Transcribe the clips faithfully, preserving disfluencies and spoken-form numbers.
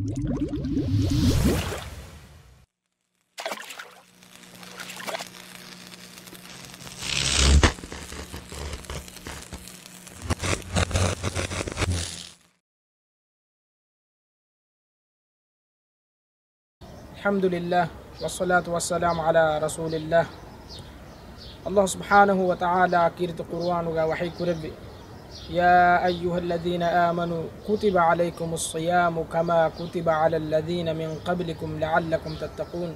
الحمد لله، والصلاة والسلام على رسول الله. ﷲ ސުބްޙާނަހޫ ވަތަޢާލާ ކީރިތި ޤުރުއާނުގަ ވަޙީ ކުރެއްވި، يا أيها الذين آمنوا كتب عليكم الصيام كما كتب على الذين من قبلكم لعلكم تتقون.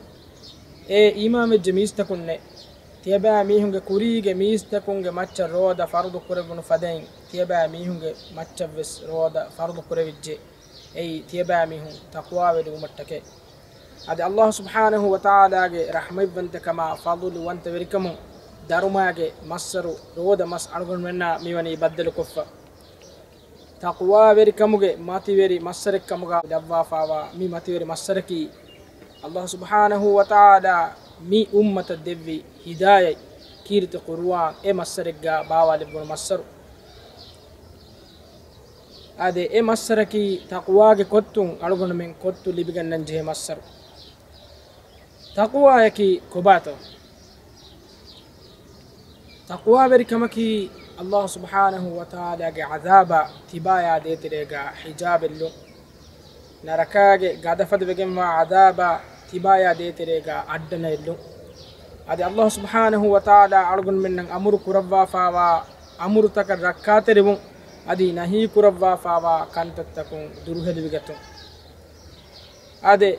އޭ އީމާންވެއްޖެ މީސްތަކުންނޭ! ތިޔަބައިމީހުންގެ ކުރީގެ މީސްތަކުންގެ މައްޗަށް ރޯދަ ފަރުޟު ކުރެއްވުނު ފަދައިން، ތިޔަބައިމީހުންގެ މައްޗަށްވެސް ރޯދަ ފަރުޟު ކުރެވިއްޖެ. އެއީ، ތިޔަބައިމީހުން ތަޤްވާވެރިވުމަށްޓަކައި. އަދި ﷲ ސުބްޙާނަހޫ ވަތަޢާލާގެ ރަޙްމަތްވަންތަކަމާ، ފަޟުލުވަންތަވެރިކަމުން، ދަރުމައިގެ މައްސަރު ރޯދަ މަސް އަޅުގަނޑުމެންނާ މިވަނީ ބައްދަލުކޮށްފަ. ތަޤްވާވެރިކަމުގެ މަތިވެރި މައްސަރެއްކަމުގަ ލައްވާފާވާ މި މަތިވެރި މައްސަރަކީ، ﷲ ސުބްޙާނަހޫ ވަތަޢާލާ މި އުއްމަތަށް ދެއްވި ހިދާޔަތް، ކީރިތި ޤުރުއާން އެ މައްސަރެއްގަ ބާވާލެއްވުނު މައްސަރު. އާދެ، އެ މައްސަރަކީ ތަޤްވާގެ ކޮއްތުން އަޅުގަނޑުމެން ކޮއްތު ލިބިގަންނަން ޖެހޭ މައްސަރު. ތަޤްވާޔަކީ ކޮބާތޯ؟ ތަޤްވާވެރިކަމަކީ، ﷲ ސުބްޙާނަހޫ ވަތަޢާލާގެ ޢަޛާބާ ތިބާޔާ ދޭތެރޭގަ ޙިޖާބެއްލުން. ނަރަކާގެ ގަދަފަދަވެގެންވާ ޢަޛާބާ ތިބާޔާ ދޭތެރޭގަ އައްޑަނައެއްލުން. އަދި ﷲ ސުބްޙާނަހޫ ވަތަޢާލާ އަޅުގަނޑުމެންނަށް އަމުރު ކުރައްވާފާވާ އަމުރުތަކަށް ރައްކާތެރިވުން، އަދި ނަހީ ކުރައްވާފާވާ ކަންތައްތަކުން ދުރުހެލިވިގަތުން. އާދެ،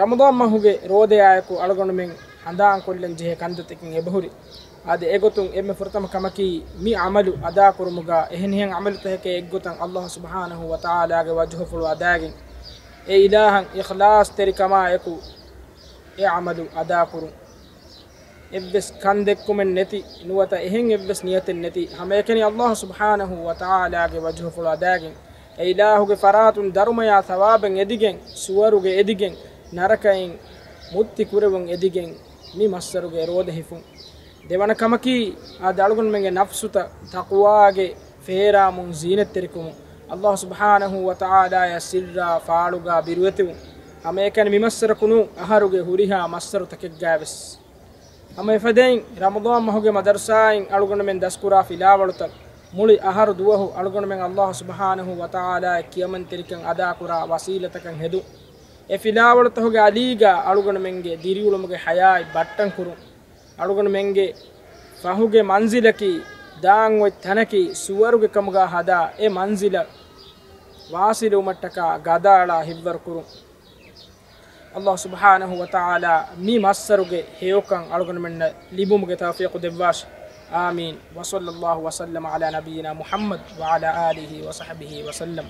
ރަމަޟާން މަހުގެ ރޯދަޔާއެކު އަޅުގަނޑުމެން ހަނދާންކޮށްލަން ޖެހޭ ކަންތައްތަކެއް އެބަހުރި. އާދެ، އެގޮތުން އެންމެ ފުރަތަމަ ކަމަކީ، މި ޢަމަލު އަދާކުރުމުގަ އެހެނިހެން ޢަމަލުތަކެކޭ އެއްގޮތަށް ﷲ ސުބްޙާނަހޫ ވަތަޢާލާގެ ވަޖްހުފުޅު އަދާގެން، އެ އިލާހަށް އިޚްލާޞްތެރިކަމާއެކު އެ ޢަމަލު އަދާކުރުން. އެއްވެސް ކަންދެއްކުމެއް ނެތި، ނުވަތަ އެހެން އެއްވެސް ނިޔަތެއް ނެތި، ހަމައެކަނި ﷲ ސުބްޙާނަހޫ ވަތަޢާލާގެ ވަޖްހުފުޅު އަދާގެން، އެ އިލާހުގެ ފަރާތުން ދަރުމަޔާ ޘަވާބެއް އެދިގެން، ސުވަރުގެ އެދިގެން، ނަރަކައިން މުއްތި ކުރެވުން އެދިގެން، މި މައްސަރުގެ ރޯދަ ހިފުން. ދެވަނަ ކަމަކީ، އާދެ، އަޅުގަނޑުމެންގެ ނަފްސުތައް ތަޤްވާގެ ފޭރާމުން ޒީނަތްތެރިކުމުން، ﷲ ސުބްޙާނަހޫ ވަތަޢާލާޔަށް ސިއްރާ ފާޅުގަ ބިރުވެތިވުން. ހަމައެކަނި މި މައްސަރަކު ނޫން، އަހަރުގެ ހުރިހާ މައްސަރުތަކެއްގައިވެސް. ހަމަ އެފަދައިން ރަމަޟާން މަހުގެ މަދަރުސާއިން އަޅުގަނޑުމެން ދަސްކުރާ ފިލާވަޅުތައް މުޅި އަހަރު ދުވަހު އަޅުގަނޑުމެން ﷲ ސުބްޙާނަހޫ ވަތަޢާލާއަށް ކިޔަމަންތެރިކަން އަދާކުރާ ވަސީލަތަކަށް ހެދުން. އެ ފިލާވަޅުތަކުގެ އަލީގަ އަޅުގަނޑުމެންގެ ދިރިއުޅުމުގެ ޙަޔާތް ބައްޓަންކުރުން. އަޅުގަނޑުމެންގެ ފަހުގެ މަންޒިލަކީ، ދާން އޮތް ތަނަކީ، ސުވަރުގެ ކަމުގަ ހަދާ އެ މަންޒިލަށް ވާސިލުވުމަށްޓަކާ ގަދައަޅާ ހިއްވަރުކުރުން. ﷲ ސުބްޙާނަހޫ ވަތަޢާލާ މި މައްސަރުގެ ހެޔޮކަން އަޅުގަނޑުމެންނަށް ލިބުމުގެ ތައުފީޤު ދެއްވާށި. އާމީން. وصلى الله وسلم على نبينا محمد وعلى آله وصحبه وسلم.